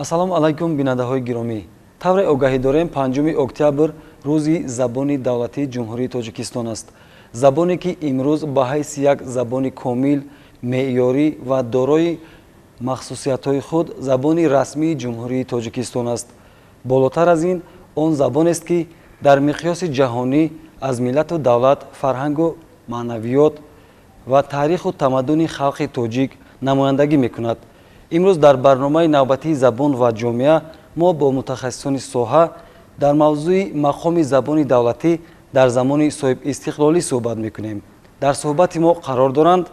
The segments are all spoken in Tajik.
Ассалому алайкум, бинандаҳои гиромӣ. Тавре огаҳӣ дорем, 5 октябр рӯзи забони давлатии Ҷумҳурии Тоҷикистон аст. Забоне ки имрӯз ба ҳайси як забони комил, меъёрӣ ва дорои махсусиятҳои худ забони расмии Ҷумҳурии Тоҷикистон аст. Болотар аз ин, он забонест, ки дар миқёси ҷаҳонӣ аз миллату давлат, фарҳангу маънавиёт ва таъриху тамаддуни халқи тоҷик намояндагӣ мекунад. Имрӯз дар барномаи навбатии «Забон ва ҷомеа» мо бо мутахассисони соҳа дар мавзӯи мақоми забони давлатӣ дар замони соҳибистиқлолӣ суҳбат мекунем. Дар суҳбати мо қарор доранд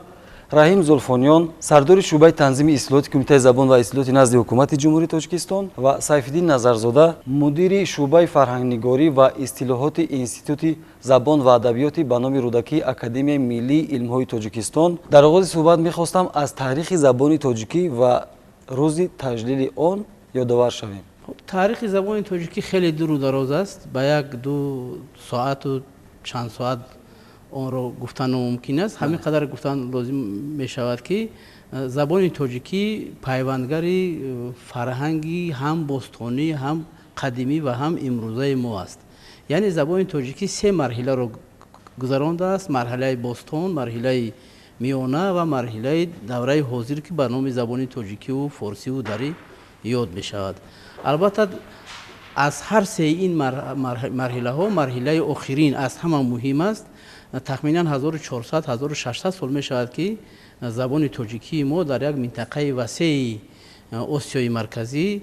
Раҳим Зулфониён, сардори шӯъбаи танзими истилоҳоти Кумитаи забон ва истилоҳоти назди Ҳукумати Ҷумҳурии Тоҷикистон, ва Сайфиддин Назарзода, мудири шӯъбаи фарҳангнигорӣ ва истилоҳоти Институти забон ва адабиёти ба номи Рӯдакии Академияи миллии илмҳои Тоҷикистон. Дар оғози суҳбат мехостам аз таърихи забони тоҷикӣ ва рӯзи таҷлили он ёдовар шавем. Таърихи забони тоҷикӣ хеле дуру дароз аст. Ба як ду соату чанд соат онро гуфтан номумкин аст. Ҳамин қадар гуфтан лозим мешавад, ки забони тоҷикӣ пайвандгари фарҳанги ҳам бостонӣ, ҳам қадимӣ ва ҳам имрӯзаи мо аст. Яъне забони тоҷикӣ се марҳиларо гузарондааст: марҳилаи бостон, марҳилаи миёна ва марҳилаи давраи ҳозир, ки ба номи забони тоҷикиву форсиву дарӣ ёд мешавад. Албатта, аз ҳар сеи ин марҳилаҳо марҳилаи охирин аз ҳама муҳим аст. Тахминан 1400, 1600 сол мешавад, ки забони тоҷикии мо дар як минтақаи васеи Осиёи Марказӣ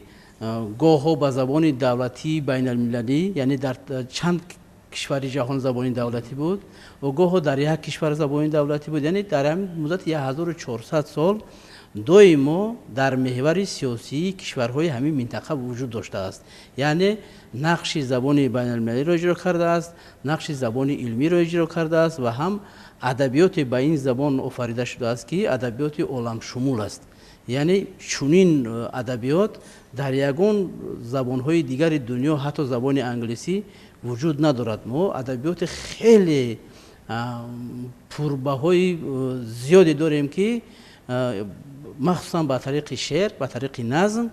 гоҳҳо ба забони давлатии байналмилалӣ, яъне дар чанд кишвари ҷаҳон забони давлатӣ буд ва гоҳҳо дар як кишвар забони давлатӣ буд. Яъне дар ҳамин муддати 1400 сол доимо дар меҳвари сиёсии кишварҳои ҳамин минтақа вуҷуд доштааст. Яъне нақши забони байналмилалиро иҷро кардааст, нақши забони илмиро иҷро кардааст ва ҳам адабиёте ба ин забон офарида шудааст, ки адабиёти оламшумул аст. Яъне чунин адабиёт дар ягон забонҳои дигари дунё, ҳатто забони англисӣ, вуҷуд надорад. Мо адабиёти хеле пурбаҳои зиёде дорем, ки махсусан ба тариқи шеър, ба тариқи назм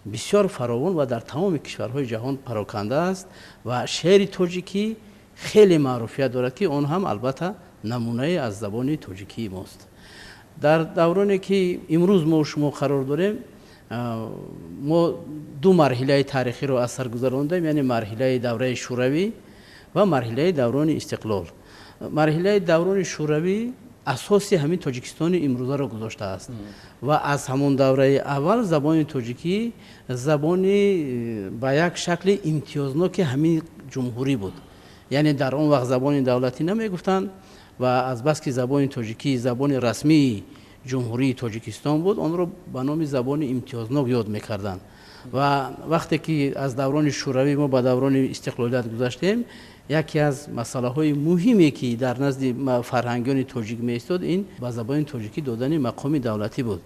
бисёр фаровон ва дар тамоми кишварҳои ҷаҳон пароканда аст. Ва шеъри тоҷикӣ хеле маъруфият дорад, ки он ҳам албатта намунае аз забони тоҷикии мост. Дар давроне ки имрӯз мо шумо қарор дорем, мо ду марҳилаи таърихиро аз сар гузарондем, яъне марҳилаи давраи шӯравӣ ва марҳилаи даврони истиқлол. Марҳилаи даврони шӯравӣ асоси ҳамин Тоҷикистони имрӯзаро гузоштааст ва аз ҳамон давраи аввал забони тоҷикӣ забони ба як шакли имтиёзноки ҳамин ҷумҳурӣ буд. Яъне дар он вақт забони давлатӣ намегуфтанд ва азбаски забони тоҷикӣ забони расмии Ҷумҳурии Тоҷикистон буд, онро ба номи забони имтиёзнок ёд мекарданд. Ва вақте ки аз даврони шӯравӣ мо ба даврони истиқлолият гузаштем, яке аз масъалаҳои муҳиме, ки дар назди фарҳангиёни тоҷик меистод, ин ба забони тоҷикӣ додани мақоми давлатӣ буд.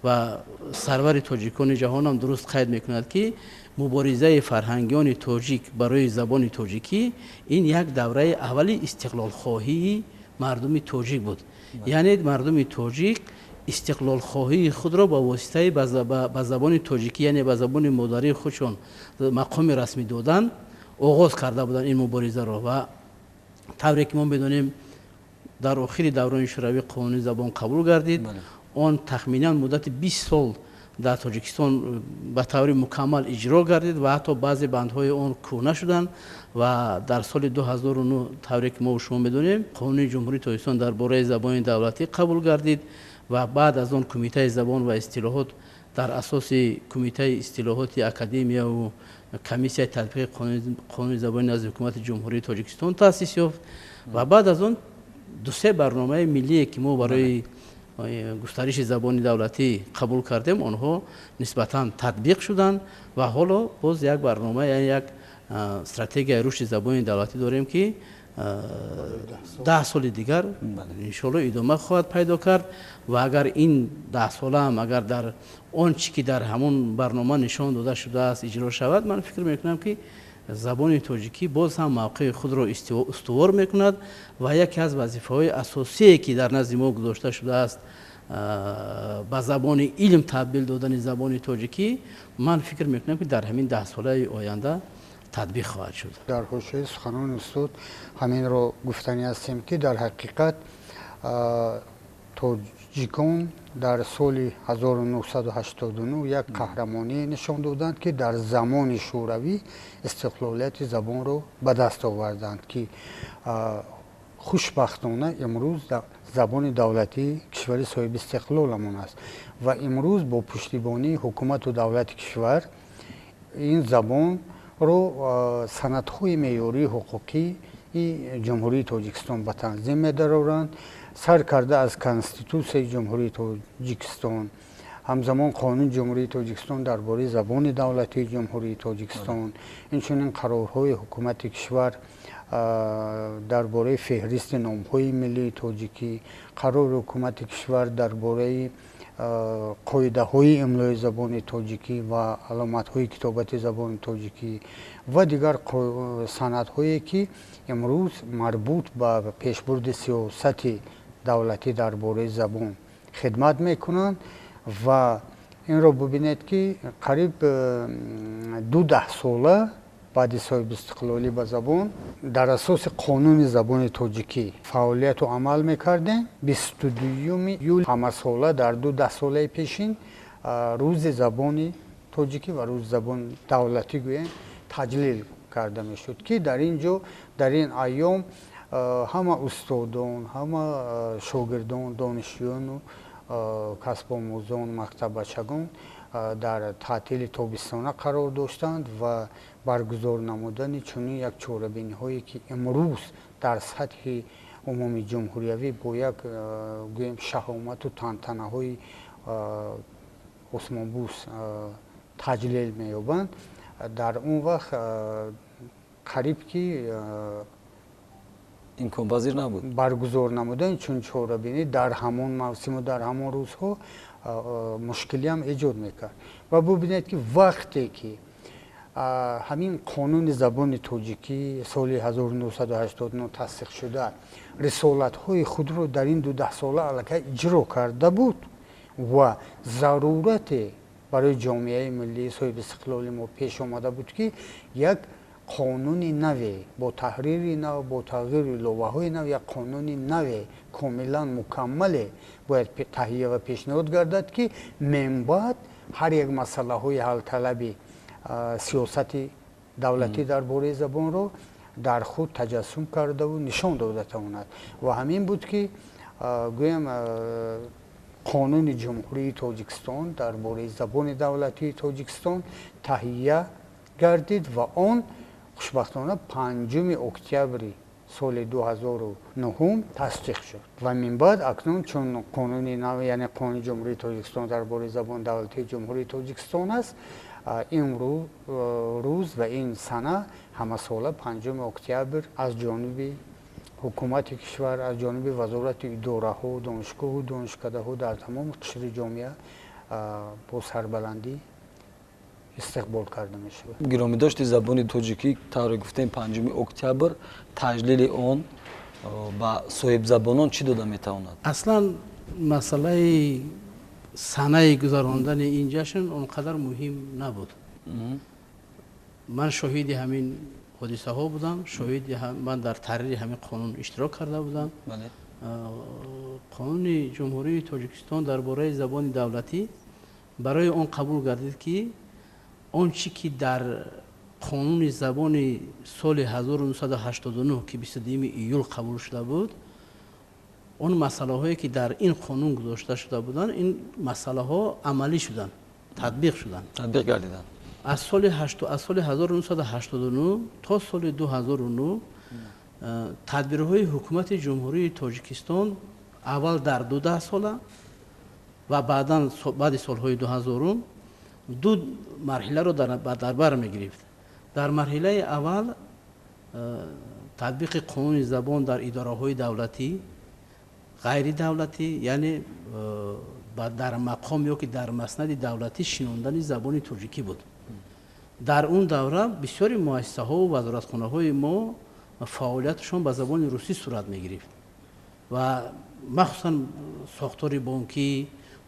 Ва сарвари тоҷикони ҷаҳонам дуруст қайд мекунад, ки муборизаи фарҳангиёни тоҷик барои забони тоҷикӣ ин як давраи аввали истиқлолхоҳии мардуми тоҷик буд. Яъне мардуми тоҷик истиқлолхоҳии худро ба воситаи ба забони тоҷикӣ, яъне ба забони модарии худшон мақоми расмӣ додан оғоз карда буданд ин муборизаро. Ва тавре ки мо медонем, дар охири даврони шӯравӣ қонуни забон қабул гардид. Он тахминан муддати 20 сол дар Тоҷикистон ба таври мукаммал иҷро гардид ва ҳатто баъзе бандҳои он кӯҳна шуданд. Ва дар соли 2009, тавре ки мо шумо медонем, қонуни Ҷумҳурии Тоҷикистон дар бораи забони давлатӣ қабул гардид. Ва баъд аз он Кумитаи забон ва истилоҳот дар асоси Кумитаи истилоҳоти академияву Комиссияи татбиқи қонуни забони назди Ҳукумати Ҷумҳурии Тоҷикистон таъсис ёфт. Ва баъд аз он дусе барномаи миллие, ки мо барои густариши забони давлатӣ қабул кардем, онҳо нисбатан татбиқ шуданд. Ва ҳоло боз як барнома, яъне як стратегияи рушди забони давлатӣ дорем, ки 10 соли дигар иншоалло идома хоҳад пайдо кард. Ва агар ин 10 солаам агар дар он чӣ ки дар ҳамон барнома нишон дода шудааст иҷро шавад, ман фикр мекунам, ки забони тоҷикӣ боз ҳам мавқеи худро устувор мекунад. Ва яке аз вазифаҳои асосие, ки дар назди мо гузошта шудааст, ба забони илм табдил додани забони тоҷикӣ, ман фикр мекунам, ки дар ҳамин 10 солаи оянда татбиқ хоҳад шуд. Дар ҳошияи суханони устод ҳаминро гуфтанӣ ҳастем, ки дар ҳақиқат тоҷикон дар соли 1989 як қаҳрамоние нишон доданд, ки дар замони шӯравӣ истиқлолияти забонро ба даст оварданд, ки хушбахтона имрӯз забони давлатии кишвари соҳиби истиқлоламон аст ва имрӯз бо пуштибонии ҳукумату давлати кишвар ин забонро санадҳои меъёрии ҳуқуқии Ҷумҳурии Тоҷикистон ба танзим медароранд, сар карда аз Конститутсияи Ҷумҳурии Тоҷикистон, ҳамзамон Қонуни Ҷумҳурии Тоҷикистон дар бораи забони давлатии Ҷумҳурии Тоҷикистон, инчунин қарорҳои ҳукумати кишвар дар бораи феҳристи номҳои миллии тоҷикӣ, қарори ҳукумати кишвар дар бораи қоидаҳои имлои забони тоҷикӣ ва аломатҳои китобати забони тоҷикӣ ва дигар санадҳое, ки имрӯз марбут ба пешбурди сиёсати давлатӣ дар бораи забон хидмат мекунанд. Ва инро бубинед, ки қариб 2 даҳсола баъди соҳибистиқлолӣ ба забон дар асоси қонуни забони тоҷикӣ фаъолияту амал мекардем. 22-юми июл ҳамасола дар 2 даҳсолаи пешин рӯзи забони тоҷикӣ ва рӯзи забони давлатӣ гӯем таҷлил карда мешуд, ки дар ин ҷо дар ин айём ҳама устодон, ҳама шогирдон, донишҷӯёну касбомӯзон, мактаббачагон дар таътили тобистона қарор доштанд ва баргузор намудани чунин як чорабиниҳое, ки имрӯз дар сатҳи умумии ҷумҳуриявӣ бо як гӯем шаҳомату тантанаҳои осмонбӯс таҷлил меёбанд, дар он вақт қариб ки имконпазир набуд. Баргузор намудани чунин чорабинӣ дар ҳамон мавсиму дар ҳамон рӯзҳо мушкилиам эҷод мекард. Ва бубинед, ки вақте ки ҳамин қонуни забони тоҷикӣ соли 1989 тасдиқ шуда, рисолатҳои худро дар ин 2 даҳсола аллакай иҷро карда буд ва зарурате барои ҷомеаи миллии соҳиби истиқлоли мо пеш омада буд, ки як қонуни наве бо таҳрири нав, бо тағйиру иловаҳои нав, як қонуни наве комилан мукаммале бояд таҳия ва пешниҳод гардад, ки минбаъд ҳар як масъалаҳои ҳалталаби сиёсати давлатӣ дар бораи забонро дар худ таҷассум кардаву нишон дода тавонад. Ва ҳамин буд, ки гӯям Қонуни Ҷумҳурии Тоҷикистон дар бораи забони давлатии Тоҷикистон таҳия гардид ва он хушбахтона 5 октябри соли 2009 тасдиқ шуд. Ва минбаъд акнун чун қонуни нав, яъне Қонуни Ҷумҳурии Тоҷикистон дар бораи забони давлатии Ҷумҳурии Тоҷикистон аст, ин рӯз ва ин сана ҳамасола 5 октябр аз ҷониби ҳукумати кишвар, аз ҷониби вазорату идораҳо, донишгоҳу донишкадаҳо дар тамоми қишри ҷомеа бо сарбаландӣ истиқбол карда мешавад. Гиромидошти забони тоҷикӣ, тавре гуфтем, 5 октябр, таҷлили он ба соҳибзабонон чӣ дода метавонад? Аслан масъалаи санаи гузарондани ин ҷашн он қадар муҳим набуд. Ман шоҳиди ҳамин ҳодисаҳо будам, шоҳиди ман дар таҳрири ҳамин қонун иштирок карда будам. Қонуни Ҷумҳурии Тоҷикистон дар бораи забони давлатӣ барои он қабул гардид, ки он чӣ ки дар қонуни забони соли 1989, ки 22 июл қабул шуда буд, он масъалаҳое ки дар ин қонун гузошта шуда буданд, ин масъалаҳо амалӣ шуданд, татбиқ шуданд. Татбиқ гардиданд. Аз соли 1989 то соли 2009 тадбирҳои ҳукумати Ҷумҳурии Тоҷикистон аввал дар 2 даҳсола ва баъдан баъди солҳои 2000-ум ду марҳиларо дар бар мегирифт. Дар марҳилаи аввал татбиқи қонуни забон дар идораҳои давлатӣ, ғайридавлатӣ, яъне дар мақом ё ки дар маснади давлатӣ шинондани забони тоҷикӣ буд. Дар он давра бисёри муассисаҳову вазоратхонаҳои мо фаъолияташон ба забони русӣ сурат мегирифт. Ва махсусан сохтори бонкӣ,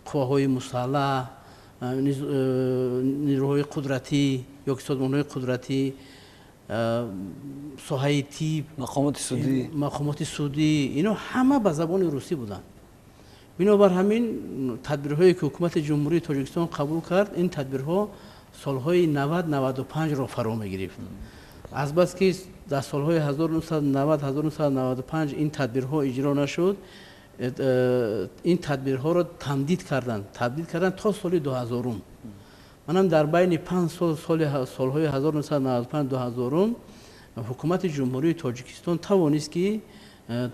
қувваҳои мусаллаҳ, нерӯҳои қудратӣ ё ки созмонҳои қудратӣ, соҳаи тиб, мақомоти судӣ, ино ҳама ба забони русӣ буданд. Бинобар ҳамин тадбирҳое ки ҳукумати Ҷумҳурии Тоҷикистон қабул кард, ин тадбирҳо солҳои 90-95-ро фаро мегирифт. Азбаски дар солҳои 1990-1995 ин тадбирҳо иҷро нашуд, ин тадбирҳоро тамдид карданд то соли 2000. Манам дар байни 5 сол, солҳои 1995-2000 ҳукумати Ҷумҳурии Тоҷикистон тавонист ки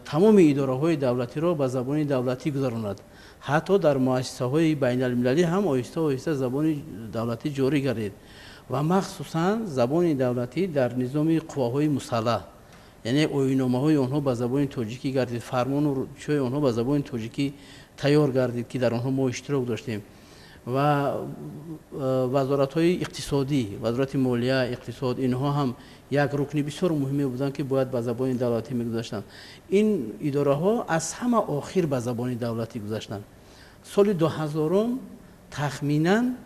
тамоми идораҳои давлатиро ба забони давлатӣ гузаронад. Ҳатто дар муассисаҳои байналмилалӣ ҳам оҳиста оҳиста забони давлатӣ ҷорӣ гардид ва махсусан забони давлатӣ дар низоми қувваҳои мусаллаҳ, яъне оинномаҳои онҳо ба забони тоҷикӣ гардид, фармону чиҳои онҳо ба забони тоҷикӣ тайёр гардид ки дар онҳо мо иштирок доштем. Ва вазоратҳои иқтисодӣ, вазорати молия, иқтисод, инҳо ҳам як рукни бисёр муҳиме буданд ки бояд ба забони давлатӣ мегузаштанд. Ин идораҳо аз ҳама охир ба забони давлатӣ гузаштанд. Соли 2000 тахминан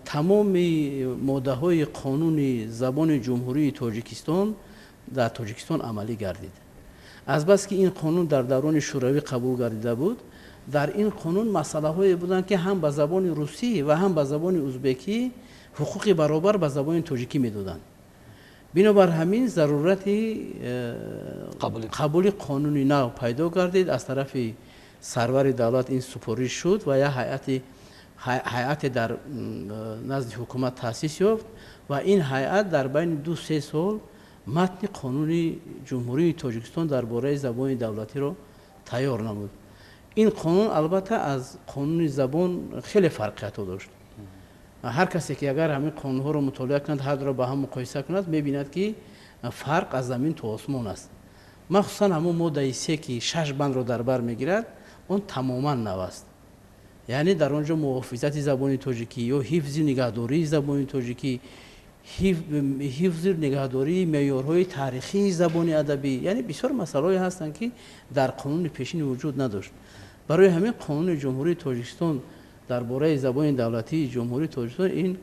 тамоми моддаҳои қонуни забони Ҷумҳурии Тоҷикистон дар Тоҷикистон амалӣ гардид. Азбаски ин қонун дар даврони Шӯравӣ қабул гардида буд, дар ин қонун масъалаҳое буданд ки ҳам ба забони русӣ ва ҳам ба забони узбекӣ ҳуқуқи баробар ба забони тоҷикӣ медоданд. Бинобар ҳамин зарурати қабули қонуни нав пайдо гардид. Аз тарафи сарвари давлат ин супориш шуд ва як ҳайате дар назди ҳукумат таъсис ёфт ва ин ҳайат дар байни 2-3 сол матни қонуни Ҷумҳурии Тоҷикистон дар бораи забони давлатиро тайёр намуд. Ин қонун албатта аз қонуни забон хеле фарқиятҳо дошт. Ҳар касе ки агар ҳамин қонунҳоро мутолиа кунад, ҳар дуро ба ҳам муқоиса кунад, мебинад ки фарқ аз замин то осмон аст. Махсусан ҳамон моддаи 3 ки 6 бандро дар бар мегирад, он тамоман нав аст. Яъне дар он ҷо муҳофизати забони тоҷикӣ ё ҳифзи нигаҳдории забони тоҷикӣ, ҳифзи нигаҳдории меъёрҳои таърихии забони адабӣ, яъне бисёр масъалаҳое ҳастанд ки дар қонуни пешин вуҷуд надошт. Барои ҳамин қонуни Ҷумҳурии Тоҷикистон дар бораи забони давлатии Ҷумҳурии Тоҷикистон ин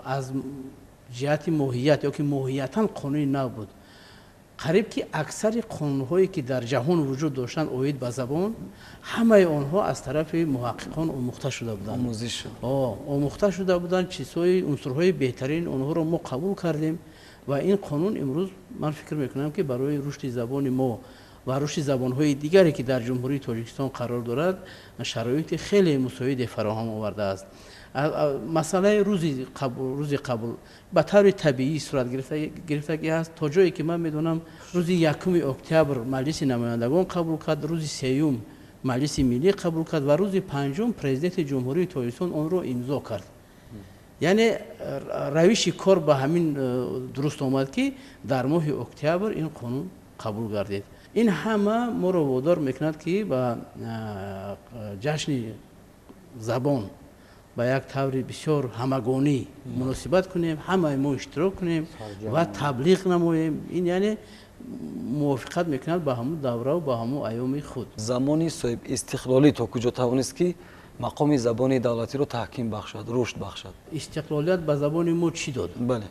аз ҷиҳати моҳият ё ки моҳиятан қонуни нав буд. Қариб ки аксари қонунҳое ки дар ҷаҳон вуҷуд доштанд оид ба забон, ҳамаи онҳо аз тарафи муҳаққиқон омӯхта шуда буданд. Омӯхта шуда буданд, чизҳои, унсурҳои беҳтарин онҳоро мо қабул кардем ва ин қонун имрӯз ман фикр мекунам ки барои рушди забони мо ва рушди забонҳои дигаре ки дар Ҷумҳурии Тоҷикистон қарор дорад шароити хеле мусоиде фароҳам овардааст. Масъалаи рӯзи қабул ба таври табиӣ сурат гирифтагӣ аст. То ҷое ки ман медонам, рӯзи 1 октябр Маҷлиси намояндагон қабул кард, рӯзи 3 Маҷлиси миллӣ қабул кард ва рӯзи 5 Президенти Ҷумҳурии Тоҷикистон онро имзо кард. Яъне равиши кор ба ҳамин дуруст омад ки дар моҳи октябр ин қонун қабул гардид. Ин ҳама моро водор мекунад ки ба ҷашни забон ба як таври бисёр ҳамагонӣ муносибат кунем, ҳамаи мо иштирок кунем ва таблиғ намоем. Ин яъне мувофиқат мекунад ба ҳамун давраву ба ҳамун айёми худ. Замони соҳиб истиқлолӣ то куҷо тавонист ки мақоми забони давлатиро таҳким бахшад, рушд бахшад? Истиқлолият ба забони мо чӣ дод? Бале.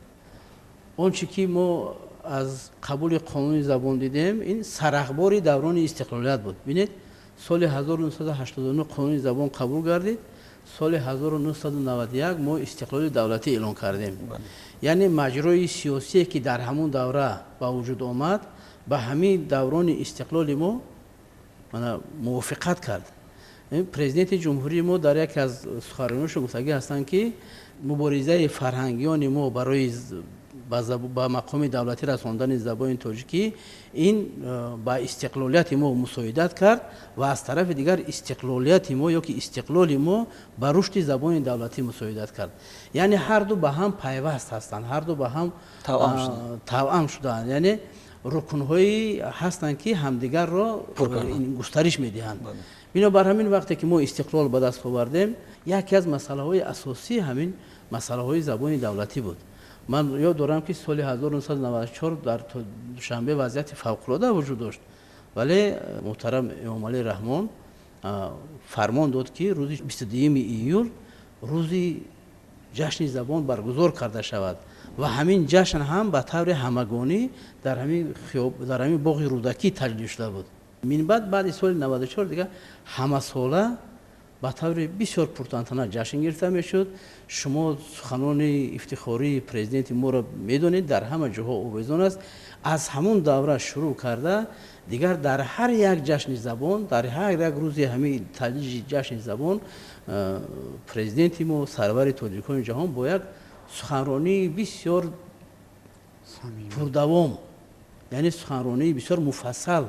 Он чӣ ки мо аз қабули қонуни забон дидем, ин сарахбори даврони истиқлолият буд. Бинед, соли 1989 қонуни забон қабул гардид, соли 1991 мо истиқлоли давлатӣ эълон кардем. Яъне маҷрои сиёсие ки дар ҳамон давра ба вуҷуд омад, ба ҳамин даврони истиқлоли мо мувофиқат кард. Президенти ҷумҳурии мо дар яке аз суханрониҳояш гуфтагӣ ҳастанд ки муборизаи фарҳангиёни мо барои ба мақоми давлатӣ расондани забони тоҷикӣ ин ба истиқлолияти мо мусоидат кард ва аз тарафи дигар истиқлолияти мо ё ки истиқлоли мо ба рушди забони давлатӣ мусоидат кард. Яъне ҳарду ба ҳам пайваст ҳастанд, ҳарду ба ҳам тавъам шудаанд. Яъне рукнҳое ҳастанд ки ҳамдигарро густариш медиҳанд. Бинобар ҳамин вақте ки мо истиқлол ба даст овардем, яке аз масъалаҳои асосӣ ҳамин масъалаҳои забони давлатӣ буд. Ман ёд дорам ки соли 1994 дар Душанбе вазъияти фавқулода вуҷуд дошт. Вале муҳтарам Эмомалӣ Раҳмон фармон дод, ки рӯзи 22 июл рӯзи ҷашни забон баргузор карда шавад ва ҳамин ҷашн ҳам ба таври ҳамагонӣ дар ҳамин боғи Рӯдакӣ таҷлил шуда буд. Минбаъд баъди соли 94 дигар ҳамасола ба таври бисёр пуртантана ҷашн гирифта мешуд. Шумо суханони ифтихории президенти моро медонед, дар ҳама ҷоҳо овезон аст. Аз ҳамон давра шурӯъ карда дигар дар ҳар як ҷашни забон, дар ҳар як рӯзи ҳамин таҷлили ҷашни забон президенти мо, сарвари тоҷикони ҷаҳон, бо як суханронии бисёр пурдавом, яъне суханронии бисёр муфассал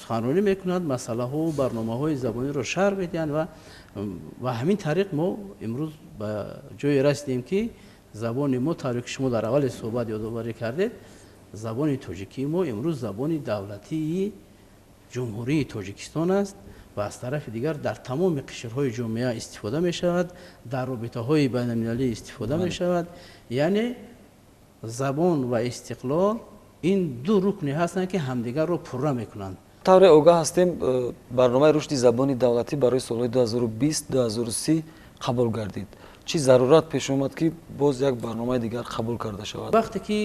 суханронӣ мекунад, масъалаҳо барномаҳои забониро шарҳ медиҳанд ва ҳамин тариқ мо имрӯз ба ҷое расидем, ки забони мо, тавре ки шумо дар аввали суҳбат ёдоварӣ кардед, забони тоҷикии мо имрӯз забони давлатии Ҷумҳурии Тоҷикистон аст ва аз тарафи дигар дар тамоми қишрҳои ҷомеа истифода мешавад, дар робитаҳои байналмилалӣ истифода мешавад. Яъне забон ва истиқлол ин ду рукне ҳастанд, ки ҳамдигарро пурра мекунанд. Тавре огаҳ ҳастем, барномаи рушди забони давлатӣ барои солҳои 2020-2030 қабул гардид. Чӣ зарурат пеш омад, ки боз як барномаи дигар қабул карда шавад? Вақте ки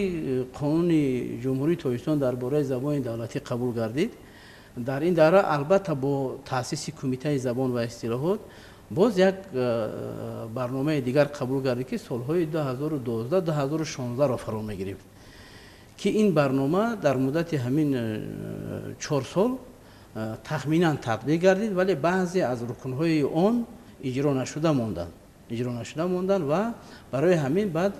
қонуни Ҷумҳурии Тоҷикистон дар бораи забони давлатӣ қабул гардид, дар ин давра албатта бо таъсиси Кумитаи забон ва истилоҳот боз як барномаи дигар қабул гардид, ки солҳои 2012-2016-ро фаро мегирифт, ки ин барнома дар муддати ҳамин 4 сол тахминан татбиқ гардид, вале баъзе аз рукнҳои он иҷро нашуда монданд ва барои ҳамин баъд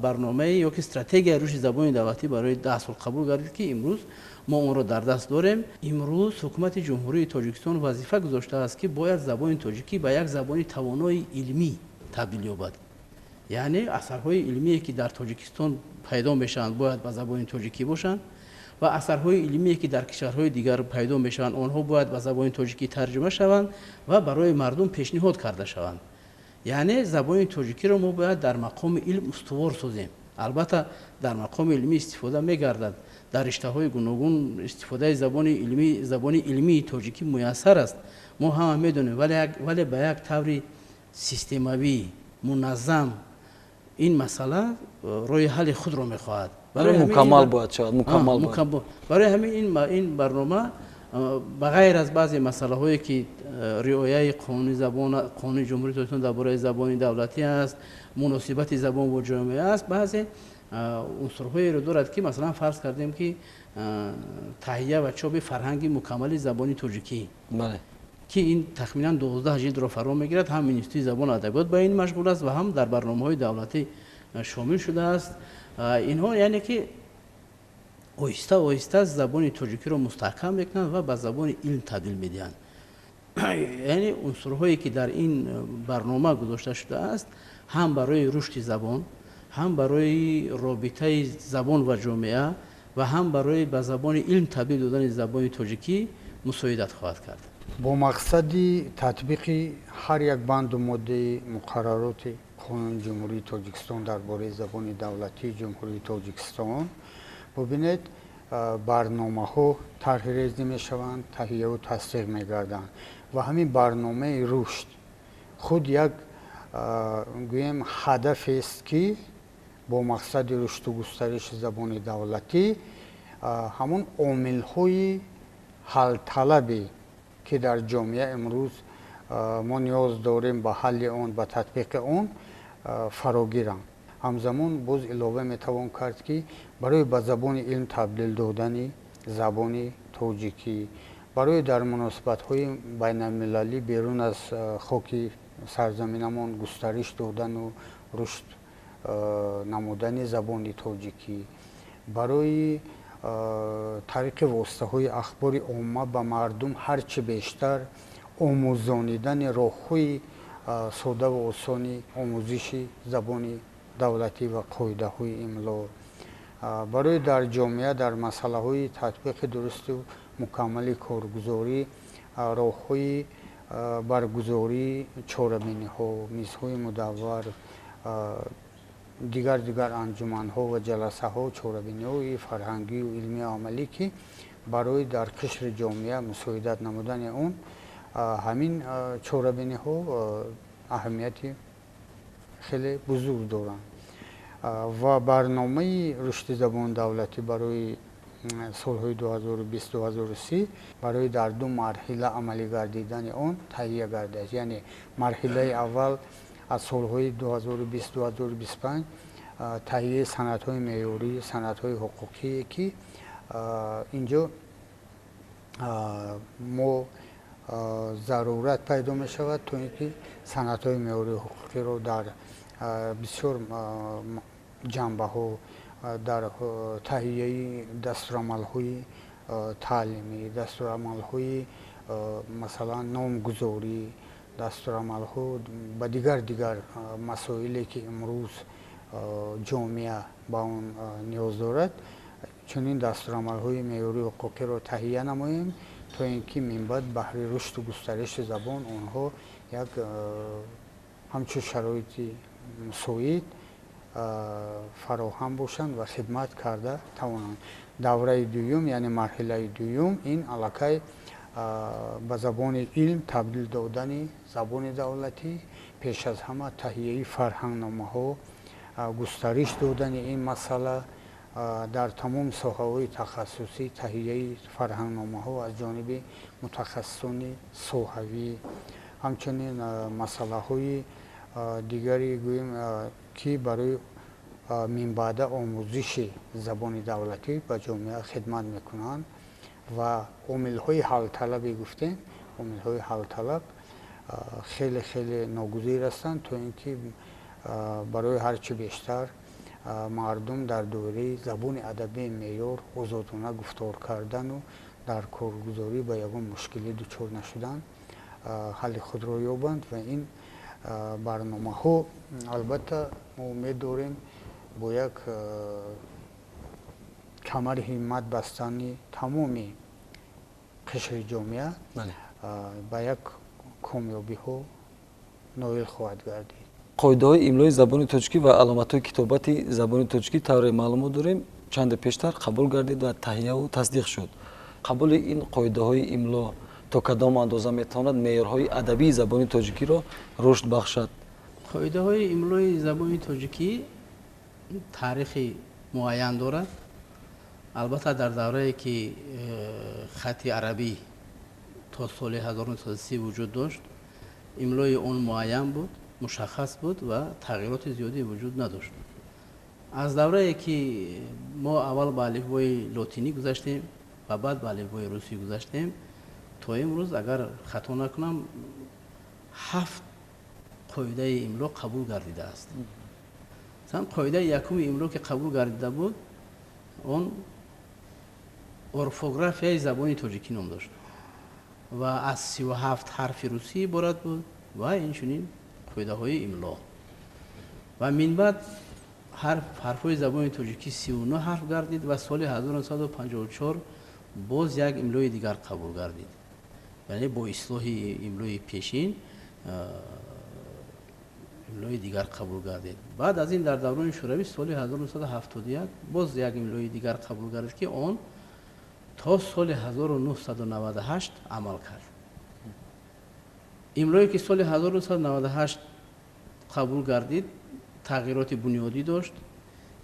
барномаи ё ки стратегияи рушди забони давлатӣ барои 10 сол қабул гардид, ки имрӯз мо онро дар даст дорем. Имрӯз ҳукумати Ҷумҳурии Тоҷикистон вазифа гузоштааст, ки бояд забони тоҷикӣ ба як забони тавонои илмӣ табдил ёбад. Яъне асарҳои илмие, ки дар Тоҷикистон пайдо мешаванд, бояд ба забони тоҷикӣ бошанд ва асарҳои илмие, ки дар кишварҳои дигар пайдо мешаванд, онҳо бояд ба забони тоҷикӣ тарҷума шаванд ва барои мардум пешниҳод карда шаванд. Яъне забони тоҷикиро мо бояд дар мақоми илм устувор созем. Албатта дар мақоми илмӣ истифода мегардад, дар риштаҳои гуногун истифодаи забони илмии тоҷикӣ муяссар аст, мо ҳама медонем, вале ба як таври системавӣ муназзам ин масъала роҳи ҳалли худро мехоҳад. Мукаммал бояд шавад, мукаммал. Барои ҳамин ин барнома ба ғайр аз баъзе масъалаҳое, ки риояи қонуни забон, қонуни Ҷумҳурии Тоҷикистон дар бораи забони давлатӣ аст, муносибати забон бо ҷомеа аст, баъзе унсурҳоеро дорад, ки масалан фарз кардем, ки таҳия ва чопи фарҳанги мукаммали забони тоҷикӣ, ки ин тахминан 12 ҷилдро фаро мегирад, ҳам Институти забон ва адабиёт ба ин машғул аст ва ҳам дар барномаҳои давлатӣ шомил шудааст. Инҳо яъне ки оҳиста оҳиста забони тоҷикиро мустаҳкам мекунанд ва ба забони илм табдил медиҳанд. Яъне унсурҳое, ки дар ин барнома гузошта шудааст, ҳам барои рушди забон, ҳам барои робитаи забон ва ҷомеа ва ҳам барои ба забони илм табдил додани забони тоҷикӣ мусоидат хоҳад кард. Бо мақсади татбиқи ҳар як банду моддаи муқаррароти қонуни Ҷумҳурии Тоҷикистон дар бораи забони давлатии Ҷумҳурии Тоҷикистон, бубинед, барномаҳо тарҳрезӣ мешаванд, таҳияву тасдиқ мегарданд ва ҳамин барномаи рушд худ як гӯем ҳадафест, ки бо мақсади рушду густариши забони давлатӣ ҳамон омилҳои ҳалталабе, ки дар ҷомеа имрӯз мо ниёз дорем ба ҳалли он, ба татбиқи он фарогиранд. Ҳамзамон боз илова метавон кард, ки барои ба забони илм табдил додани забони тоҷикӣ, барои дар муносибатҳои байналмилалӣ берун аз хоки сарзаминамон густариш додану рушд намудани забони тоҷикӣ, барои тариқи воситаҳои ахбори омма ба мардум ҳарчи бештар омӯзонидани роҳҳои сода ва осони омӯзиши забони давлатӣ ва қоидаҳои имло, барои дар ҷомеа дар масъалаҳои татбиқи дурусту мукаммали коргузорӣ роҳҳои баргузории чорабиниҳо, мизҳои мудаввар, дигар анҷуманҳо ва ҷаласаҳо, чорабиниҳои фарҳангию илмию амалӣ, ки Барои дар қишри ҷомеа мусоидат намудани он ҳамин чорабиниҳо аҳамияти хеле бузург доранд. Ва барномаи рушди забони давлатӣ барои солҳои 2020-2030 барои дар ду марҳила амалӣ гардидани он таҳия гардидааст. Яъне марҳилаи аввал аз солҳои 2020-2025 таҳияи санадҳои меъёрӣ, санадҳои ҳуқуқие, ки инҷо мо зарурат пайдо мешавад, то ин ки санадҳои меъёрии ҳуқуқиро дар бисёр ҷанбаҳо, дар таҳияи дастурамалҳои таълимӣ, дастурамалҳои, масалан, номгузорӣ, дастурамалҳо ба дигар масоиле, ки имрӯз ҷомеа ба он ниёз дорад, чунин дастурамалҳои меъёрии ҳуқуқиро таҳия намоем, то ин ки минбаъд баҳри рушду густариши забон онҳо як ҳамчун шароити мусоид фароҳам бошанд ва хидмат карда тавонанд. Давраи дуюм, яъне марҳилаи дуюм, ин аллакай ба забони илм табдил додани забони давлатӣ, пеш аз ҳама таҳияи фарҳангномаҳо, густариш додани ин масъала дар тамоми соҳаҳои тахассусӣ, таҳияи фарҳангномаҳо аз ҷониби мутахассисони соҳавӣ, ҳамчунин масъалаҳои дигаре гӯем, ки барои минбаъда омӯзиши забони давлатӣ ба ҷомеа хидмат мекунанд ва омилҳои ҳалталабе гуфтем, омилҳои ҳалталаб хеле хеле ногузир ҳастанд, то ин ки барои ҳарчи бештар мардум дар доираи забони адабии меъёр озодона гуфтор кардану дар коргузорӣ ба ягон мушкилӣ дучор нашудан ҳалли худро ёбанд. Ва ин барномаҳо, албатта, мо умед дорем, бо як камари ҳиммат бастани тамоми қишри ҷомеа ба як комёбиҳо ноил хоҳад гардид. Қоидаҳои имлои забони тоҷикӣ ва аломатҳои китобати забони тоҷикӣ, тавре маълумот дорем, чанде пештар қабул гардид ва таҳияву тасдиқ шуд. Қабули ин қоидаҳои имло то кадом андоза метавонад меъёрҳои адабии забони тоҷикиро рушд бахшад? Қоидаҳои имлои забони тоҷикӣ таърихи муайян дорад. Албатта, дар даврае ки хати арабӣ то соли 1930 вуҷуд дошт, имлои он муайян буд, мушаххас буд ва тағйироти зиёде вуҷуд надошт. Аз даврае ки мо аввал ба алифбои лотинӣ гузаштем ва баъд ба алифбои русӣ гузаштем, то имрӯз, агар хато накунам, ҳафт қоидаи имло қабул гардидааст. Масалан, қоидаи якуми имло, ки қабул гардида буд, он орфографияи забони тоҷикӣ ном дошт ва аз 37 ҳарфи русӣ иборат буд ва инчунин қоидаҳои имло. Ва минбаъд ҳарфҳои забони тоҷикӣ 39 ҳарф гардид ва соли 1954 боз як имлои дигар қабул гардид, яъне бо ислоҳи имлои пешин имлои дигар қабул гардид. Баъд аз ин, дар даврони шӯравӣ, соли 1971 боз як имлои дигар қабул гардид, ки он то соли 1998 амал кард. Имлое ки соли 1998 қабул гардид, тағйироти бунёдӣ дошт.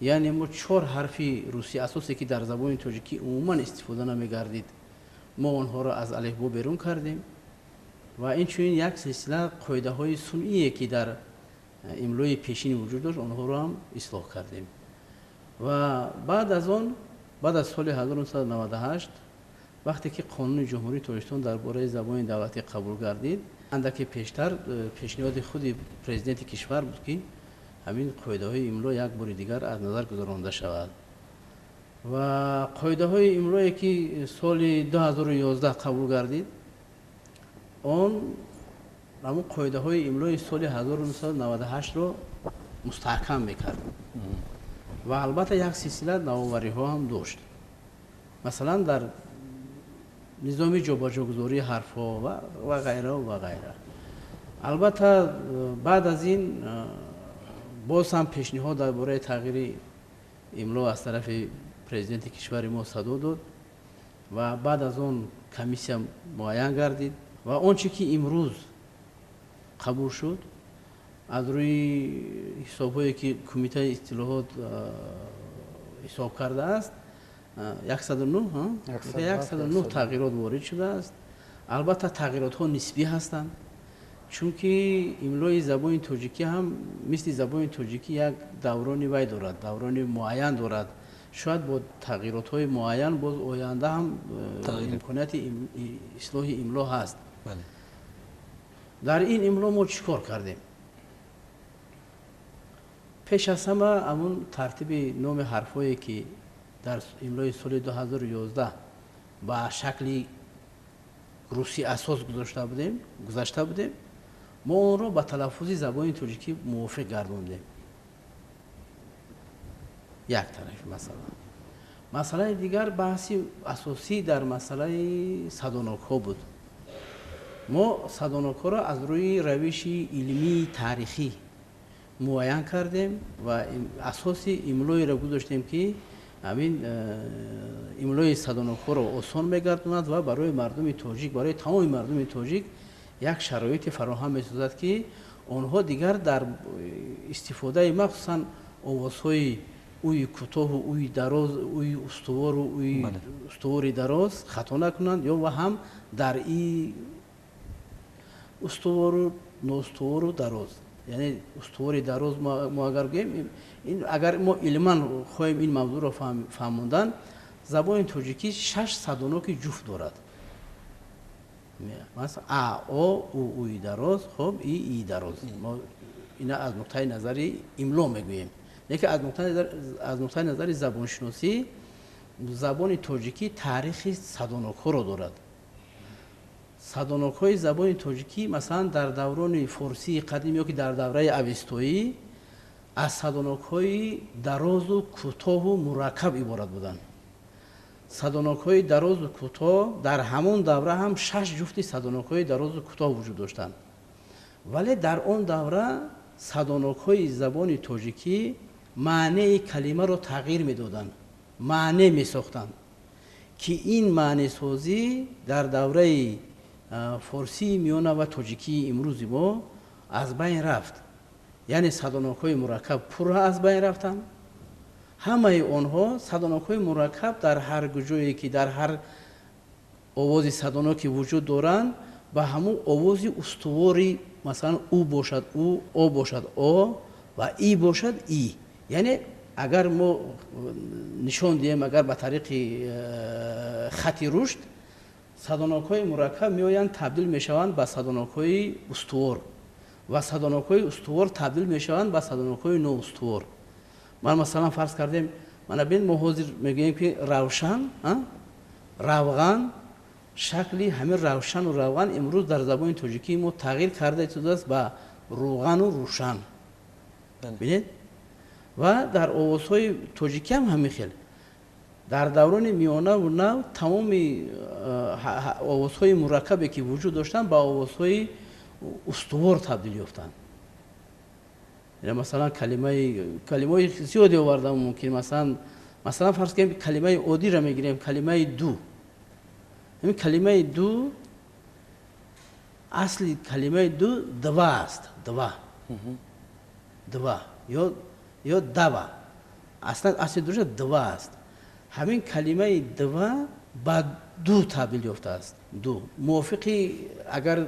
Яъне мо чор ҳарфи русӣ асосе, ки дар забони тоҷикӣ умуман истифода намегардид, мо онҳоро аз алифбо берун кардем ва инчунин як силсила қоидаҳои сунъие, ки дар имлои пешин вуҷуд дошт, онҳоро ҳам ислоҳ кардем. Ва баъд аз он, баъд аз соли 1998, вақте ки Қонуни Ҷумҳурии Тоҷикистон дар бораи забони давлатӣ қабул гардид, андаке пештар пешниҳоди худи президенти кишвар буд, ки ҳамин қоидаҳои имло як бори дигар аз назар гузаронда шавад. Ва қоидаҳои имлое, ки соли 2011 қабул гардид, он ҳамун қоидаҳои имлои соли 1998-ро мустаҳкам мекард ва албатта як силсила навовариҳо ҳам дошт, масалан, дар низоми ҷобаҷогузории ҳарфҳо ва ғайра ва ғайра. Албатта, баъд аз ин боз ҳам пешниҳод дар бораи тағйири имло аз тарафи президенти кишвари мо садо дод. Ва баъд аз он комиссия муайян гардид ва он чӣ ки имрӯз қабул шуд, аз рӯи ҳисобҳое ки кумитаи истилоҳот ҳисоб кардааст, 109 тағйирот ворид шудааст. Албатта, тағйиротҳо нисбӣ ҳастанд, чунки имлои забони тоҷикӣ ҳам мисли забони тоҷикӣ як даврони вай дорад, даврони муайян дорад. Шояд бо тағйиротҳои муайян боз оянда ҳам имконияти ислоҳи имло ҳаст. Дар ин имло мо чӣ кор кардем? Пеш аз ҳама, ҳамун тартиби номи ҳарфҳое ки дар имлои соли 2011 ба шакли русӣ асос гузашта будем, мо онро ба талаффузи забони тоҷикӣ мувофиқ гардондем. Як тарафи масъала. Масъалаи дигар, баҳси асосӣ дар масъалаи садонокҳо буд. Мо садонокҳоро аз рӯи равиши илмии таърихӣ муайян кардем ва асоси имлоеро гузоштем, ки ҳамин имлои садонокҳоро осон мегардонад ва барои мардуми тоҷик, барои тамоми мардуми тоҷик як шароите фароҳам месозад, ки онҳо дигар дар истифодаи махсусан овозҳои уи кӯтоҳу уи дароз, уи устувору уи устувори дароз хато накунанд ё ва ҳам дар и устувору ноустувору дароз, яъне устувори дароз. Мо агар гӯем, агар мо илман хоҳем ин мавзӯъро фаҳмондан, забони тоҷикӣ шаш садоноки ҷуфт дорад: а, о, у, уи дароз, хоб, и, и дароз. Мо ина аз нуқтаи назари имло мегӯем, лекин аз нуқтаи назари забоншиносӣ забони тоҷикӣ таърихи садонокҳоро дорад. Садонокҳои забони тоҷикӣ, масалан, дар даврони форсии қадим ё ки дар давраи авестоӣ аз садонокҳои дарозу кӯтоҳу мураккаб иборат буданд. Садонокҳои дарозу кӯтоҳ дар ҳамон давра ҳам шаш ҷуфти садонокҳои дарозу кӯтоҳ вуҷуд доштанд, вале дар он давра садонокҳои забони тоҷикӣ маънеи калимаро тағйир медоданд, маъне месохтанд, ки ин маънесозӣ дар давраи форсии миёна ва тоҷикии имрӯзи мо аз байн рафт. Яъне садонокҳои мураккаб пурра аз байн рафтанд. Ҳамаи онҳо садонокҳои мураккаб дар ҳар ҷое ки дар ҳар овози садоноке вуҷуд доранд, ба ҳамун овози устувори, масалан, у бошад у, о бошад о ва и бошад и. Яъне агар мо нишон диҳем, агар ба тариқи хати рушд, садонокҳои мураккаб меоянд, табдил мешаванд ба садонокҳои устувор ва садонокҳои устувор табдил мешаванд ба садонокҳои ноустувор. Ман, масалан, фарз кардем, мана бин, мо ҳозир мегӯем, ки равшан, равған. Шакли ҳамин равшану равған имрӯз дар забони тоҷикии мо тағйир карда истодааст ба рӯғану рӯшан. Бинед, ва дар овозҳои тоҷикӣ ҳам ҳамин хел. Дар даврони миёнаву нав тамоми овозҳои мураккабе ки вуҷуд доштанд, ба овозҳои устувор табдил ёфтанд. Масалан, калимаҳои зиёде овардам мумкин. Масалан, фарз кунем, калимаи оддиро мегирем, калимаи ду. Ҳамин калимаи ду, асли калимаи ду два аст, два, два ё дава. Аслан асли душа два аст. Ҳамин калимаи два ба ду табдил ёфтааст, ду. Мувофиқи агар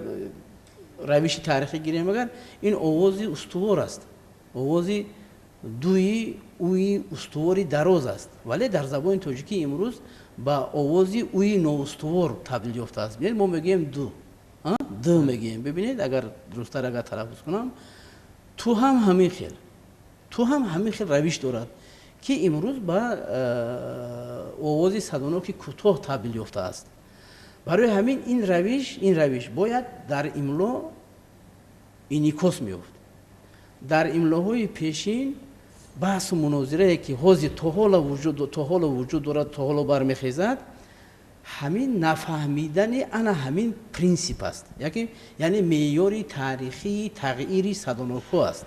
равиши таърихӣ гирем, агар ин овози устувор аст, овози дуи уи устувори дароз аст, вале дар забони тоҷикӣ имрӯз ба овози уи ноустувор табдил ёфтааст. Бинед, мо мегӯем ду, д мегӯем. Бибинед, агар дурусттар агар талаффуз кунам, ту ҳам ҳамин хел, ту ҳам ҳамин хел равиш дорад, ки имрӯз ба овози садоноки кӯтоҳ табдил ёфтааст. Барои ҳамин ин равиш бояд дар имло инъикос меёфт. Дар имлоҳои пешин баҳсу мунозирае ки ҳозир то ҳоло вуҷуд дорад, то ҳоло бармехезад, ҳамин нафаҳмидани ана ҳамин принсип аст, яъне меъёри таърихии тағйири садонокҳо аст.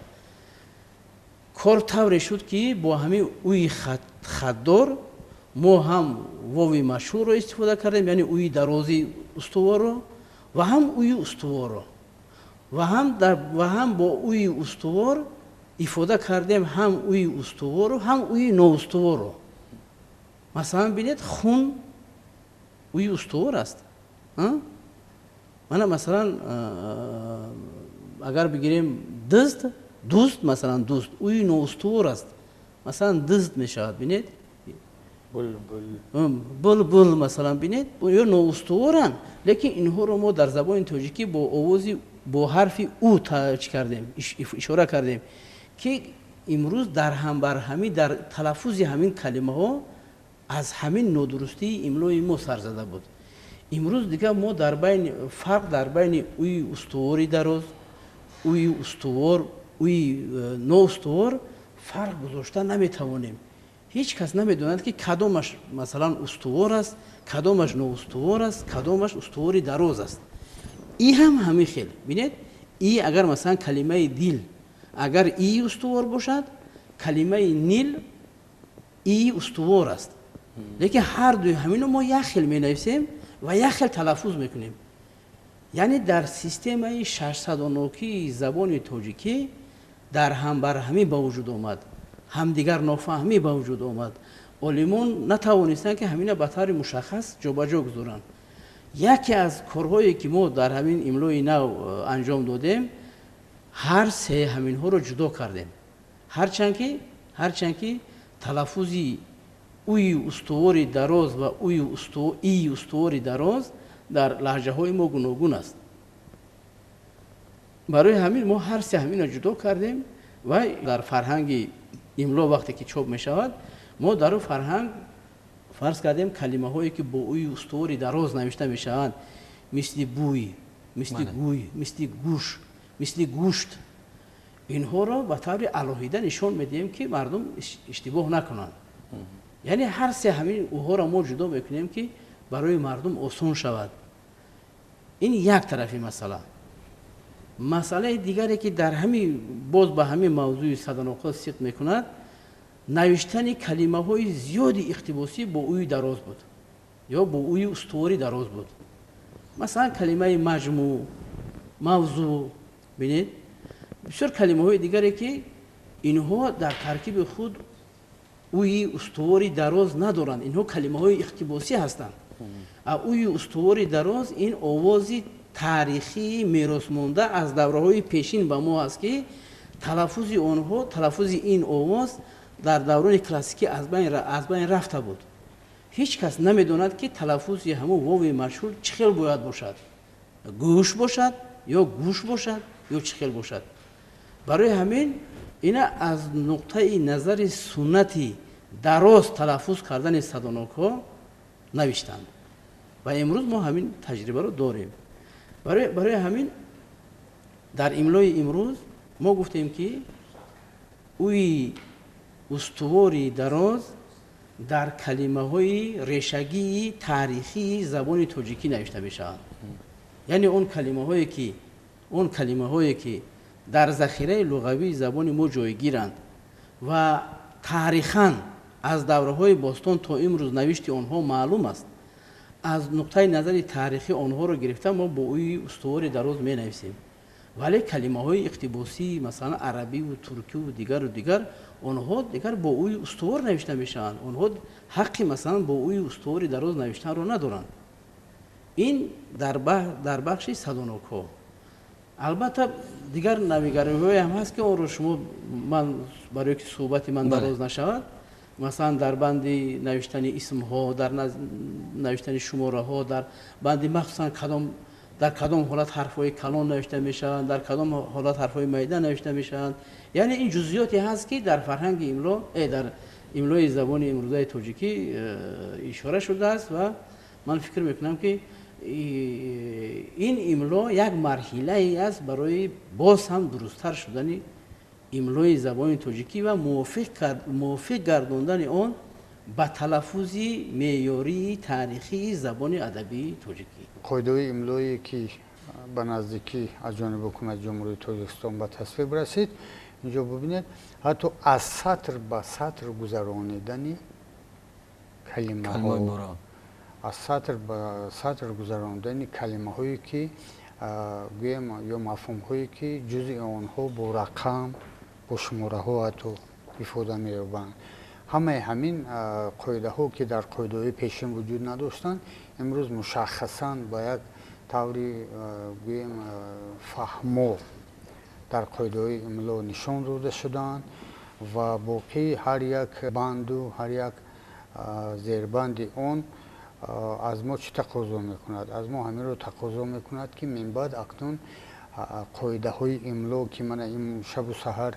Кор тавре шуд, ки бо ҳамин уи хатдор Мо ҳам вови машҳурро истифода кардем, яъне уи дарози устуворро, ва ҳам уи устуворро, ва ҳам бо уи устувор ифода кардем ҳам уи устуворро, ҳам уи ноустуворро. Масалан, бинед, хун уи устувор аст. Мана, масалан, агар бигирем дузд, дузд, масалан, дузд уи ноустувор аст, масалан, дузд мешавад. Бинед, булбул, масалан, бинед, ё ноустуворанд, лекин инҳоро мо дар забони тоҷикӣ бо овози, бо ҳарфи у чӣ кардем, ишора кардем, ки имрӯз дар ҳамбарҳамӣ дар талаффузи ҳамин калимаҳо аз ҳамин нодурустии имлои мо сар зада буд. Имрӯз дигар мо дар байни фарқ дар байни уи устувори дароз, уи устувор, уи ноустувор фарқ гузошта наметавонем. Ҳеҷ кас намедонад, ки кадомаш, масалан, устувор аст, кадомаш ноустувор аст, кадомаш устувори дароз аст. И ҳам ҳамин хел. Бинед, и агар, масалан, калимаи дил агар и устувор бошад, калимаи нил и устувор аст, лекин ҳар дуи ҳамино мо як хел менависем ва як хел талаффуз мекунем. Яъне дар системаи шашсадонокии забони тоҷикӣ дар ҳамбарҳамӣ ба вуҷуд омад, ҳамдигар нофаҳмӣ ба вуҷуд омад. Олимон натавонистанд, ки ҳамина ба таври мушаххас ҷобаҷо гузоранд. Яке аз корҳое, ки мо дар ҳамин имлои нав анҷом додем, ҳар се ҳаминҳоро ҷудо кардем, ҳарчанд ки талаффузи уи устувори дароз ва уи ии устувори дароз дар лаҳҷаҳои мо гуногун аст. Барои ҳамин мо ҳар се ҳаминро ҷудо кардем ва дар фарҳанги имло, вақте ки чоп мешавад, мо дар ӯ фарҳанг фарз кардем калимаҳое, ки бо уи устувори дароз навишта мешаванд, мисли бӯй, мисли гӯй, мисли гӯш, мисли гӯшт, инҳоро ба таври алоҳида нишон медиҳем, ки мардум иштибоҳ накунанд. Яъне ҳар се ҳамин уҳоро мо ҷудо мекунем, ки барои мардум осон шавад. Ин як тарафи масъала. Масъалаи дигаре, ки дар ҳамин боз ба ҳамин мавзӯи садонокҳо сидқ мекунад, навиштани калимаҳои зиёди иқтибосӣ бо уи дароз буд ё бо уи устувори дароз буд. Масалан, калимаи маҷмӯъ, мавзӯъ, бинед, бисёр калимаҳои дигаре, ки инҳо дар таркиби худ уи устувори дароз надоранд. Инҳо калимаҳои иқтибосӣ ҳастанд. А уи устувори дароз ин овози таърихии меросмонда аз давраҳои пешин ба мо аст, ки талаффузи онҳо, талаффузи ин овоз дар даврони классикӣ аз байн рафта буд. Ҳеҷ кас намедонад, ки талаффузи ҳамун вови машҳур чӣ хел бояд бошад: гӯш бошад ё гӯш бошад ё чӣ хел бошад. Барои ҳамин ина аз нуқтаи назари суннати дароз талаффуз кардани садонокҳо навиштанд ва имрӯз мо ҳамин таҷрибаро дорем. Барои ҳамин дар имлои имрӯз мо гуфтем, ки уи устувори дароз дар калимаҳои решагии таърихии забони тоҷикӣ навишта мешаванд. Яъне он калимаҳое ки дар захираи луғавии забони мо ҷойгиранд ва таърихан аз давраҳои бостон то имрӯз навишти онҳо маълум аст, аз нуқтаи назари таърихӣ онҳоро гирифта, мо бо уи устувори дароз менависем. Вале калимаҳои иқтибосии, масалан, арабиву туркиву дигару дигар, онҳо дигар бо уи устувор навишта мешаванд. Онҳо ҳаққи, масалан, бо уи устувори дароз навиштанро надоранд. Ин дар бахши садонокҳо. Албатта, дигар навигариҳое ҳам ҳаст, ки онро шумо ман барое ки суҳбати ман дароз нашавад, масалан, дар банди навиштани исмҳо, дар навиштани шумораҳо, дар банди махсусан кадом дар кадом ҳолат ҳарфҳои калон навишта мешаванд, дар кадом ҳолат ҳарфҳои майда навишта мешаванд. Яъне ин ҷузъиёте ҳаст, ки дар фарҳанги имло, дар имлои забони имрӯзаи тоҷикӣ ишора шудааст. Ва ман фикр мекунам, ки ин имло як марҳилае аст барои боз ҳам дурусттар шудани имлои забони тоҷикӣ ва мувофиқ гардондани он ба талаффузи меъёрии таърихии забони адабии тоҷикӣ. Қоидаҳои имлое, ки ба наздикӣ аз ҷониби ҳукумати Ҷумҳурии Тоҷикистон ба тасвиб расид, инҷо бубинед, ҳатто аз сатр ба сатр гузаронидани калимаҳо, аз сатр ба сатр гузарондани калимаҳое ки гӯем ё мафҳумҳое ки ҷузъи онҳо бо рақам, бо шумораҳо ҳатто ифода меёбанд. Ҳамаи ҳамин қоидаҳо ки дар қоидаҳои пешин вуҷуд надоштанд, имрӯз мушаххасан ба як таври гӯем фаҳмо дар қоидаҳои имло нишон дода шудаанд ва боқии ҳар як банду ҳар як зербанди он аз мо чӣ тақозо мекунад? Аз мо ҳаминро тақозо мекунад, ки минбаъд акнун қоидаҳои имло, ки мана ин шабу саҳар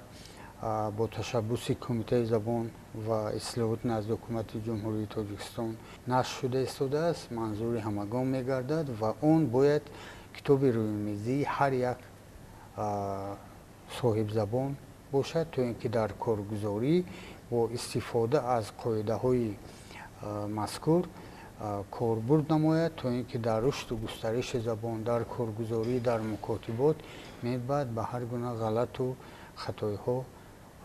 бо ташаббуси Кумитаи забон ва истилоҳот назди Ҳукумати Ҷумҳурии Тоҷикистон нашр шуда истодааст, манзури ҳамагон мегардад ва он бояд китоби рӯймизии ҳар як соҳибзабон бошад, то ин ки дар коргузорӣ бо истифода аз қоидаҳои мазкур корбурд намояд, то ин ки дар рушду густариши забон, дар коргузорӣ, дар мукотибот мебаъд ба ҳар гуна ғалату хатоиҳо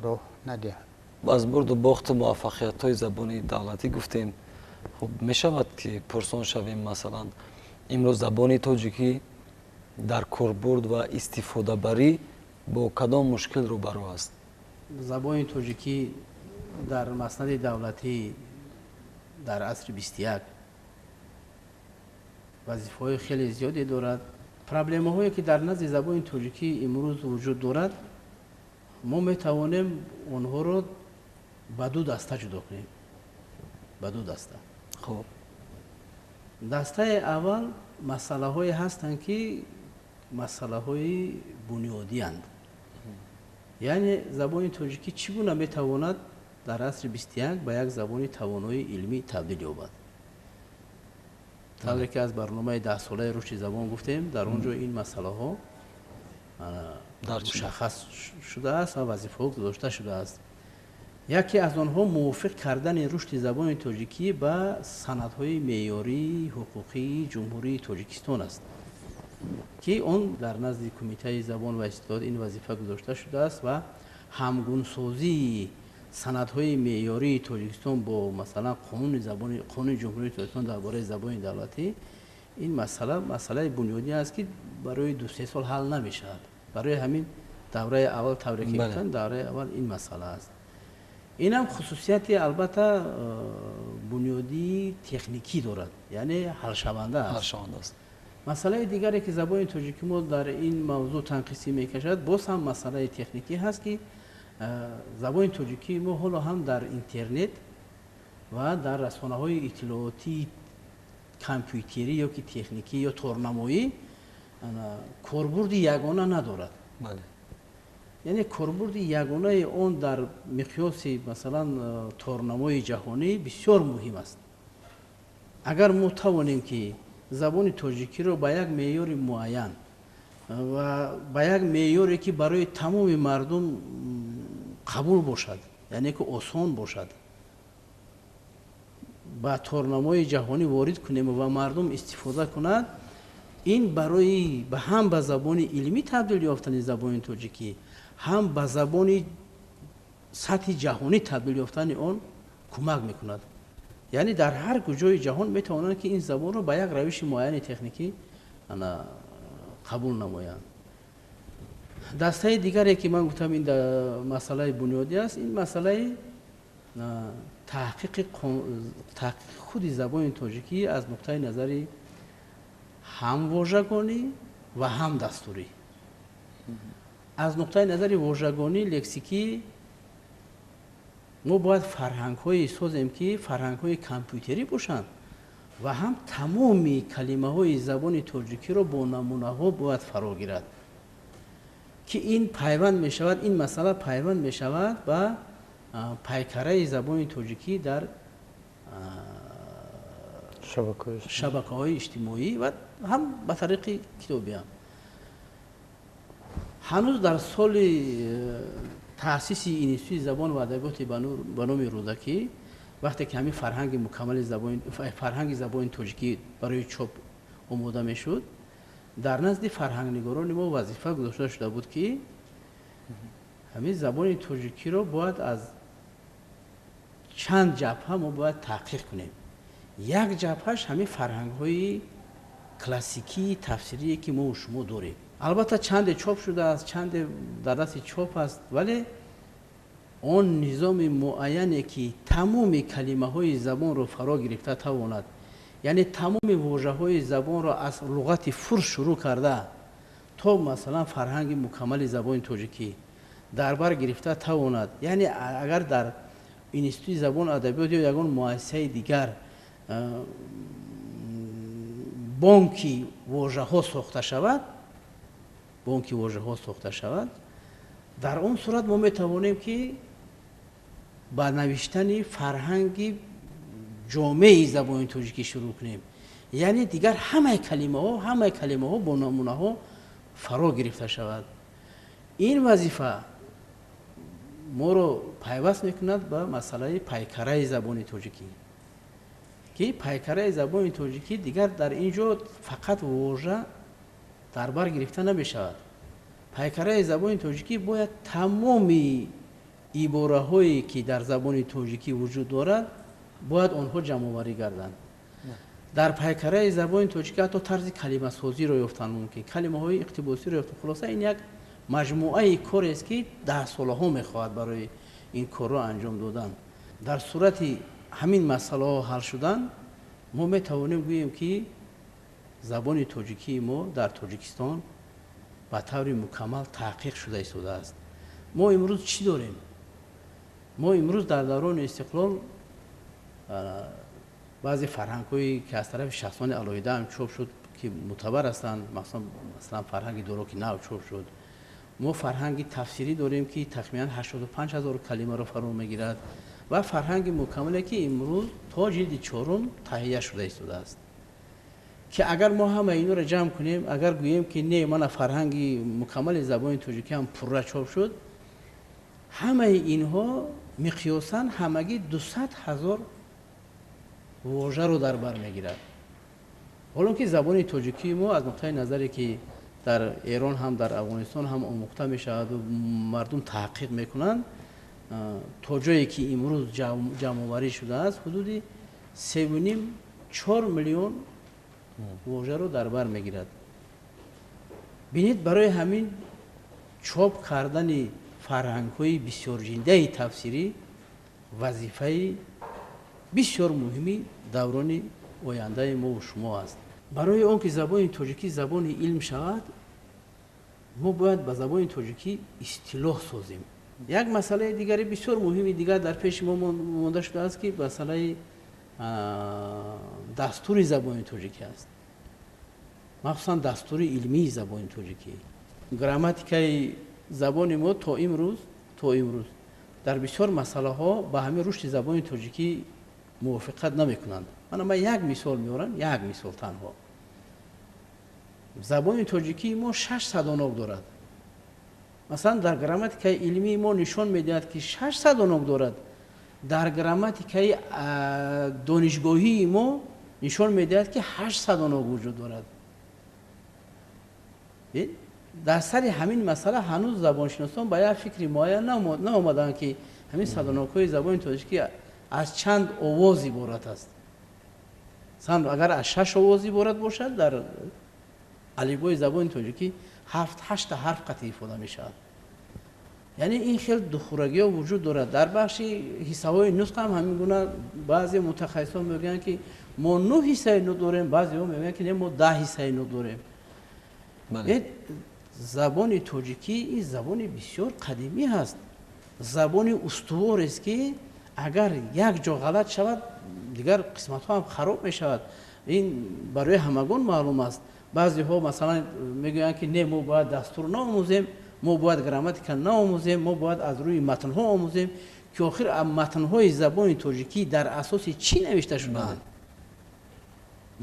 роҳ надиҳад. Аз бурду бохту муваффақиятҳои забони давлатӣ гуфтем. Хуб, мешавад ки пурсон шавем, масалан, имрӯз забони тоҷикӣ дар корбурд ва истифодабарӣ бо кадом мушкил рӯбарӯ аст? Забони тоҷикӣ дар маснади давлатӣ дар асри 21 вазифаҳои хеле зиёде дорад. Проблемаҳое ки дар назди забони тоҷикӣ имрӯз вуҷуд дорад, мо метавонем онҳоро ба ду даста ҷудо кунем. Ба ду даста. Хуб. Дастаи аввал масъалаҳое ҳастанд, ки масъалаҳои бунёдиянд. Яъне забони тоҷикӣ чӣ гуна метавонад дар асри 21 ба як забони тавонои илмӣ табдил ёбад? Тавре ки аз барномаи даҳсолаи рушди забон гуфтем, дар он ҷо ин масъалаҳо мушаххас шудааст ва вазифаҳо гузошта шудааст. Яке аз онҳо мувофиқ кардани рушди забони тоҷикӣ ба санадҳои меъёрии ҳуқуқии Ҷумҳурии Тоҷикистон аст, ки он дар назди Кумитаи забон ва истилоҳот ин вазифа гузошта шудааст ва ҳамгунсозии санадҳои меъёрии Тоҷикистон бо масалан қонуни Ҷумҳурии Тоҷикистон дар бораи забони давлатӣ, ин масъала масъалаи бунёдӣ аст, ки барои 2-3 сол ҳал намешавад. Барои ҳамин давраи аввал, тавре ки гуфтанд, давраи аввал ин масъала аст. Инам хусусияти албатта бунёдии техникӣ дорад, яъне ҳалшаванда аст. Масъалаи дигаре ки забони тоҷикӣ мо дар ин мавзӯъ танқисӣ мекашад, боз ҳам масъалаи техникӣ ҳаст, ки забони тоҷикӣ мо ҳоло ҳам дар интернет ва дар расонаҳои иттилоотии компютерӣ ё ки техникӣ ё торнамоӣ корбурди ягона надорад. Яъне корбурди ягонаи он дар миқёси масалан торнамои ҷаҳонӣ бисёр муҳим аст. Агар мо тавонем ки забони тоҷикиро ба як меъёри муайян ва ба як меъёре ки барои тамоми мардум қабул бошад, яъне ки осон бошад, ба торнамои ҷаҳонӣ ворид кунем ва мардум истифода кунад, ин барои ҳам ба забони илмӣ табдил ёфтани забони тоҷикӣ, ҳам ба забони сатҳи ҷаҳонӣ табдил ёфтани он кӯмак мекунад. Яъне дар ҳар куҷои ҷаҳон метавонанд ки ин забонро ба як равиши муайяни техникӣ қабул намоянд. Дастаи дигаре ки ман гуфтам ин масъалаи бунёдӣ аст, ин масъалаи таҳқиқи худи забони тоҷикӣ аз нуқтаи назари ҳам вожагонӣ ва ҳам дастурӣ. Аз нуқтаи назари вожагонӣ, лексикӣ, мо бояд фарҳангҳое созем, ки фарҳангҳои компютерӣ бошанд ва ҳам тамоми калимаҳои забони тоҷикиро бо намунаҳо бояд фаро гирад, ки ин пайванд мешавад, ин масъала пайванд мешавад ба пайкараи забони тоҷикӣ дар шабакаҳои иҷтимоӣ ва ҳам ба тариқи китобӣ ҳам. Ҳанӯз дар соли таъсиси Институти забон ва адабиёти ба номи Рӯдакӣ, вақте ки ҳамин фарҳанги мукаммали фарҳанги забони тоҷикӣ барои чоп омода мешуд, дар назди фарҳангнигорони мо вазифа гузошта шуда буд, ки ҳамин забони тоҷикиро бояд аз Чанд ҷабҳа мо бояд таҳқиқ кунем. Як ҷабҳаш ҳамин фарҳангҳои классикии тафсирие, ки мо шумо дорем. Албатта, чанде чоп шудааст, чанде дар дасти чоп аст, вале он низоми муайяне, ки тамоми калимаҳои забонро фаро гирифта тавонад, яъне тамоми вожаҳои забонро аз луғати фурс шурӯъ карда то, масалан, фарҳанги мукаммали забони тоҷикӣ дар бар гирифта тавонад. Яъне агар дар Институти забон адабиёт ё ягон муассисаи дигар бонки вожаҳо сохта шавад, бонки вожаҳо сохта шавад, дар он сурат мо метавонем, ки ба навиштани фарҳанги ҷомеи забони тоҷикӣ шурӯъ кунем. Яъне дигар ҳамаи калимаҳо бо намунаҳо фаро гирифта шавад. Ин вазифа моро пайваст мекунад ба масъалаи пайкараи забони тоҷикӣ, ки пайкараи забони тоҷикӣ дигар дар ин ҷо фақат вожа дар бар гирифта намешавад. Пайкараи забони тоҷикӣ бояд тамоми ибораҳое, ки дар забони тоҷикӣ вуҷуд дорад, бояд онҳо ҷамъоварӣ гарданд. Дар пайкараи забони тоҷикӣ ҳатто тарзи калимасозиро ёфтан мумкин, калимаҳои иқтибосиро ёфтан. Хулоса, ин як маҷмӯаи корест, ки даҳсолаҳо мехоҳад барои ин корро анҷом додан. Дар сурати ҳамин масъалаҳо ҳал шудан, мо метавонем гӯем, ки забони тоҷикии мо дар Тоҷикистон ба таври мукаммал таҳқиқ шуда истодааст. Мо имрӯз чӣ дорем? Мо имрӯз дар даврони истиқлол баъзе фарҳангҳое, ки аз тарафи шахсони алоҳида ҳам чоп шуд, ки мӯътабар ҳастанд, масалан, фарҳанги доро, ки нав чоп шуд. Мо фарҳанги тафсирӣ дорем, ки тахминан 85 ҳазор калимаро фаро мегирад, ва фарҳанги мукаммале, ки имрӯз то ҷилди чорум таҳия шуда истодааст, ки агар мо ҳама инро ҷамъ кунем, агар гӯем, ки не, мана фарҳанги мукаммали забони тоҷикӣ ҳам пурра чоп шуд, ҳамаи инҳо миқёсан ҳамагӣ 200 ҳазор вожаро дар бар мегирад. Ҳолон ки забони тоҷикии мо аз нуқтаи назаре, ки дар Эрон ҳам, дар Афғонистон ҳам омӯхта мешаваду мардум таҳқиқ мекунанд, то ҷое ки имрӯз ҷамъоварӣ шудааст, ҳудуди 3,5-4 миллион вожаро дар бар мегирад. Бинед, барои ҳамин чоп кардани фарҳангҳои бисёрҷилдаи тафсирӣ вазифаи бисёр муҳими даврони ояндаи мову шумо аст. Барои он ки забони тоҷикӣ забони илм шавад, мо бояд ба забони тоҷикӣ истилоҳ созем. Як масъалаи дигари бисёр муҳими дигар дар пеши мо монда шудааст, ки масъалаи дастури забони тоҷикӣ аст, махсусан дастури илмии забони тоҷикӣ. Грамматикаи забони мо то имрӯз дар бисёр масъалаҳо ба ҳамин рушди забони тоҷикӣ мувофиқат намекунанд. Мана, ман як мисол меорам, як мисол танҳо. Забони тоҷикии мо шаш садонок дорад. Масалан, дар грамматикаи илмии мо нишон медиҳад, ки шаш садонок дорад, дар грамматикаи донишгоҳии мо нишон медиҳад, ки ҳашт садонок вуҷуд дорад. Дар сари ҳамин масъала ҳанӯз забоншиносон ба як фикри муайян наомаданд, ки ҳамин садонокҳои забони тоҷикӣ аз чанд овоз иборат аст. Масалан, агар аз шаш овоз иборат бошад, дар алифбои забони тоҷикӣ ҳафт ҳашта ҳарф қатъи ифода мешавад. Яъне ин хел духурагиҳо вуҷуд дорад. Дар бахши ҳиссаҳои нутқ ҳам ҳамин гуна. Баъзе мутахассисон мегӯянд, ки мо нӯ ҳиссаи нутқ дорем, баъзеҳо мегӯянд, ки не, мо 10 ҳиссаи нутқ дорем. Забони тоҷикӣ ин забони бисёр қадимӣ ҳаст, забони устуворест, ки агар як ҷо ғалат шавад, дигар қисматҳо ҳам хароб мешавад. Ин барои ҳамагон маълум аст. Баъзеҳо, масалан, мегӯянд, ки не, мо бояд дастур наомӯзем, мо бояд грамматика наомӯзем, мо бояд аз рӯи матнҳо омӯзем, ки охир матнҳои забони тоҷикӣ дар асоси чӣ навишта шудаанд?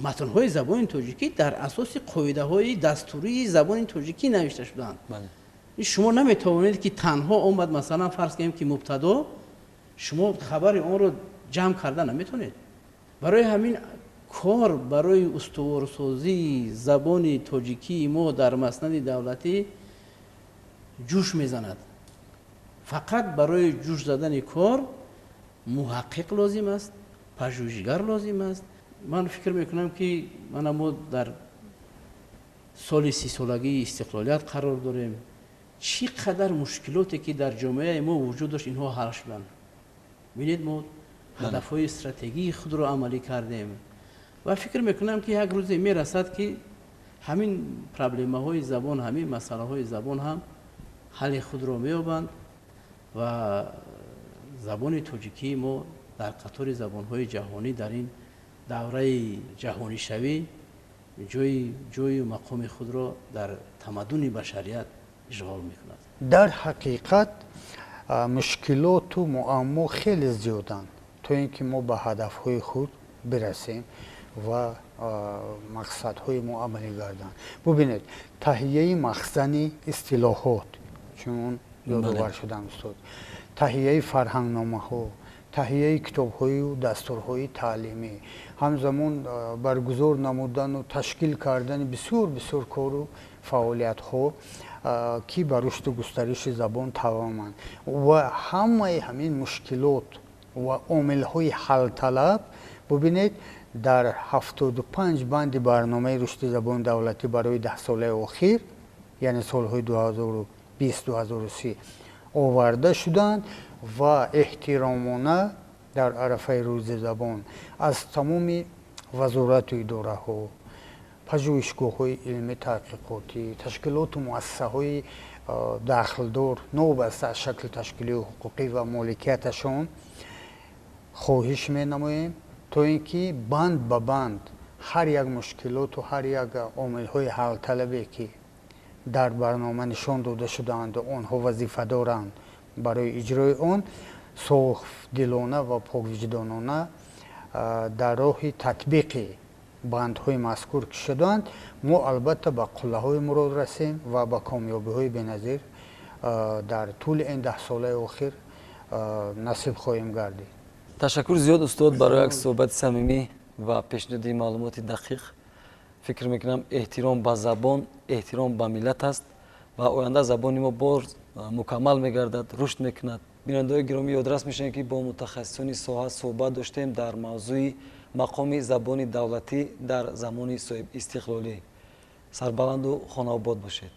Матнҳои забони тоҷикӣ дар асоси қоидаҳои дастурии забони тоҷикӣ навишта шудаанд. Шумо наметавонед, ки танҳо омад, масалан, фарз кунем, ки мубтадо, шумо хабари онро ҷамъ карда наметавонед. Барои ҳамин кор барои устуворсозии забони тоҷикии мо дар маснади давлатӣ ҷӯш мезанад. Фақат барои ҷӯш задани кор Муҳаққиқ лозим аст, пажӯҳишгар лозим аст. Ман фикр мекунам, ки мана мо дар соли 30-солагии истиқлолият қарор дорем. Чӣ қадар мушкилоте, ки дар ҷомеаи мо вуҷуд дошт, инҳо ҳал шуданд. Бинед, мо ҳадафҳои стратегии худро амалӣ кардем ва фикр мекунам, ки як рӯзе мерасад, ки ҳамин проблемаҳои забон, ҳамин масъалаҳои забон ҳам ҳалли худро меёбанд ва забони тоҷикии мо дар қатори забонҳои ҷаҳонӣ дар ин давраи ҷаҳонишавӣ ҷою мақоми худро дар тамаддуни башарият ишғол мекунад. Дар ҳақиқат, мушкилоту муаммо хеле зиёданд, то ин ки мо ба ҳадафҳои худ бирасем ва мақсадҳои мо амалӣ гарданд. Бубинед, таҳияи махзани истилоҳот, чун ёдовар шудам, устод, таҳияи фарҳангномаҳо, таҳияи китобҳою дастурҳои таълимӣ, ҳамзамон баргузор намудану ташкил кардани бисёр бисёр кору фаъолиятҳо, ки ба рушду густариши забон тавоманд, ва ҳамаи ҳамин мушкилот ва омилҳои ҳалталаб, бубинед, дар 75 банди барномаи рушди забони давлатӣ барои 10-солаи охир, яъне солҳои 2020-2030, оварда шуданд. Ва эҳтиромона дар арафаи Рӯзи забон аз тамоми вазорату идораҳо, пажӯҳишгоҳҳои илмӣ таҳқиқотӣ, ташкилоту муассисаҳои дахлдор, новобаста аз шакли ташкилию ҳуқуқӣ ва моликияташон, хоҳиш менамоем, то ин ки банд ба банд ҳар як мушкилоту ҳар як омилҳои ҳалталабе, ки дар барнома нишон дода шудаанду онҳо вазифа доранд барои иҷрои он, софдилона ва поквиҷдонона дар роҳи татбиқи бандҳои мазкур ки шуданд, мо албатта ба қуллаҳои мурод расем ва ба комёбиҳои беназир дар тӯли ин 10-солаи охир насиб хоҳем гардид. Ташаккур зиёд, устод, барои як суҳбати самимӣ ва пешниҳоди маълумоти дақиқ. Фикр мекунам, эҳтиром ба забон эҳтиром ба миллат аст ва оянда забони мо боз мукаммал мегардад, рушд мекунад. Бинандаҳои гиромӣ, ёдрас мешавем, ки бо мутахассисони соҳа суҳбат доштем дар мавзӯи мақоми забони давлатӣ дар замони соҳибистиқлолӣ. Сарбаланду хонаобод бошед.